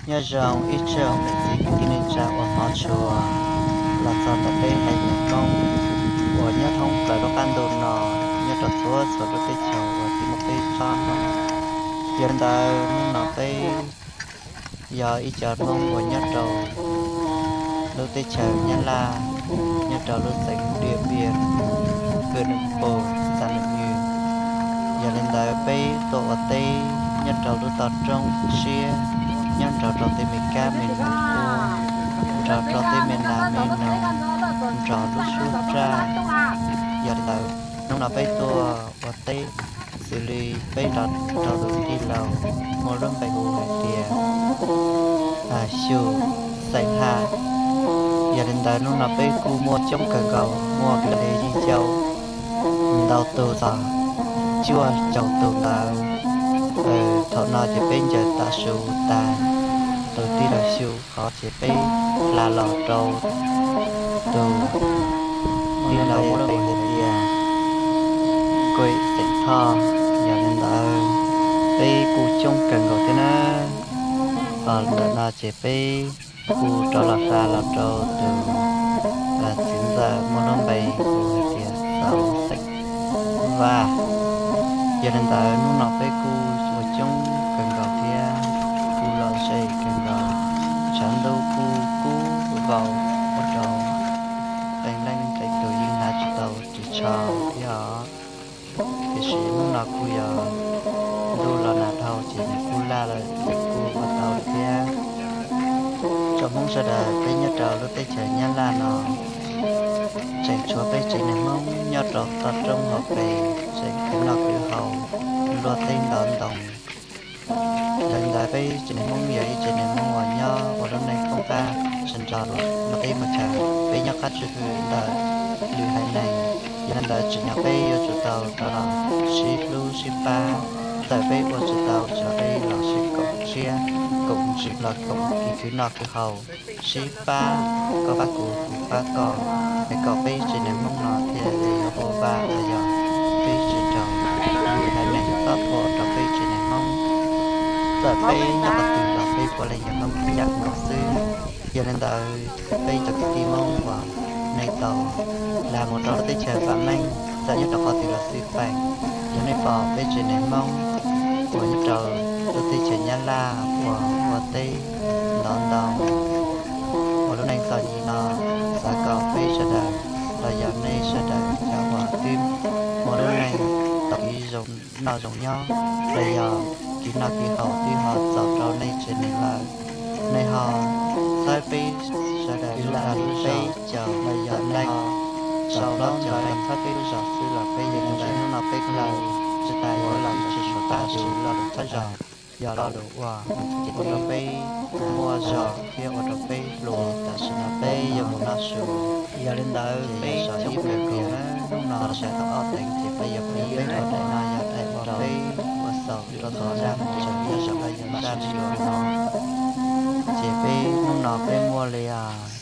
Nyob zoo ib tsoom niam txiv kwv tij neej tsa uas hmov tshua, los txog ntawm peb haiv neeg Hmoob uas nyob thoob plaws lub qab ntuj no, nyob rau txhua txhua lub teb chaws uas tsis muaj peb tsob Hmoob. Yog li ntawd hnub no peb yog ib cov Hmoob uas nyob rau lub teb chaws Nyab Laj, nyob rau lub xeev Diaj Npiaj, hwm Nws Pos, xas Nws Nywj. Yog li ntawd peb tuaj ua teb nyob rau lub toj roob siab, nyob nrog rau tej me kab me noog, nrog rau tej me nas me noog, nrog lub suab raj. Yog li ntawd hnub no peb tuaj ua teb xws li peb rov rau tus tij laug muaj lub npe hu hais tias Xyu xeem Haj. Yog li ntawd hnub no peb kuj muaj coob kawg nkaus, muaj li yeej yau ntau tus txog cuaj caum tus ntawd. Thaum no ces peb ncaws tav su tas, tus tij laug Xyu qhov ces peb hla los rau tus tij laug muaj lub npe hais tias Kuj xeem Thoj. Yog li ntawd peb kuj coob kawg nkaus thiab na. Ntawm no ces peb kuj rov los hla los rau tus txiv ntxawm muaj lub npe hu hais tias Xauv xeem Vaj. Yog li ntawd hnub no peb kuj ua coob kawg nkaus thiab, kuj lom zem kawg nkaus. Tshav ntuj kuj kub vau ua rau qee leej qee tus yeej hnav tsis tau ris tsho thiab os. Tiam sis hnub no kuj yog ntuj los nag dhau ces nws kuj laj lawm, kuj ua tau lawm thiab. Tsoom Hmoob sawv daws, peb nyob rau lub teb chaws Nyab Laj no tseem tshuav peb tsev neeg Hmoob nyob rau toj roob hauv pes, tseem khwv noj khwv haus, luaj teb ntov ntoo. Yog li ntawd peb tsev neeg Hmoob yog ib tsev neeg Hmoob uas nyob ua lub neej poob qab sawv ntxov, mus teb mus chaw, peb nyob qab tswj hwm ntawm lwm haiv neeg. Yog li ntawd tsim nyog peb yuav tsum tau rov los sib hlub sib pab. Txawm peb ua tsis tau los peb los sib koom siab koom ntsws los koom kev khwv noj khwv haus, sib pab, koj pab kuv kuv pab koj, es kom peb tsev neeg Hmoob no thiaj li yuav puas vaj los yog peb tsis raug lwm haiv neeg txob thuam rau peb tsev neeg Hmoob. Txawm peb nyob qhov twg los peb puav leej yog Hmoob ib yam nkaus xwb. Yog li ntawd peb cov kwv tij Hmoob uas nej tau hla mus rau lub teb chaws vam meej, txawm nyob rau qhov twg los xij peem, yog nej pom peb tsev neeg Hmoob uas nyob rau lub teb chaws Nyab Laj uas ua teb ntov ntoo ua lub neej txom nyem no, xav kom peb sawv daws los yog nej sawv daws cov uas twb muaj lub neej tau kev zoo noj zoo nyob los yog kev noj kev haus twb ho txaus rau nej tsev neeg lawm, nej ho txhawb peb sawv daws lub zog, peb caug los yog nej ho txaus plaub caug txhawb peb lub zog xwb los peb yeej ntawm hnub no peb plaws tsis tas yuav los tsis mus pab tsis lo lus thawj zaug, yog lo lus uas ces ua rau peb muaj zog thiab ua rau peb hluas. Tam sim no peb yuav mus noj su, yog li ntawd peb tso ib pliag hnub no sawv tau ob teev ces peb yuav pib rau daim no yog daim uas peb ua xaus rau txhua zaj mus tseem nyob zoo los yog zaj li no. Ces peb hnub no peb muaj li os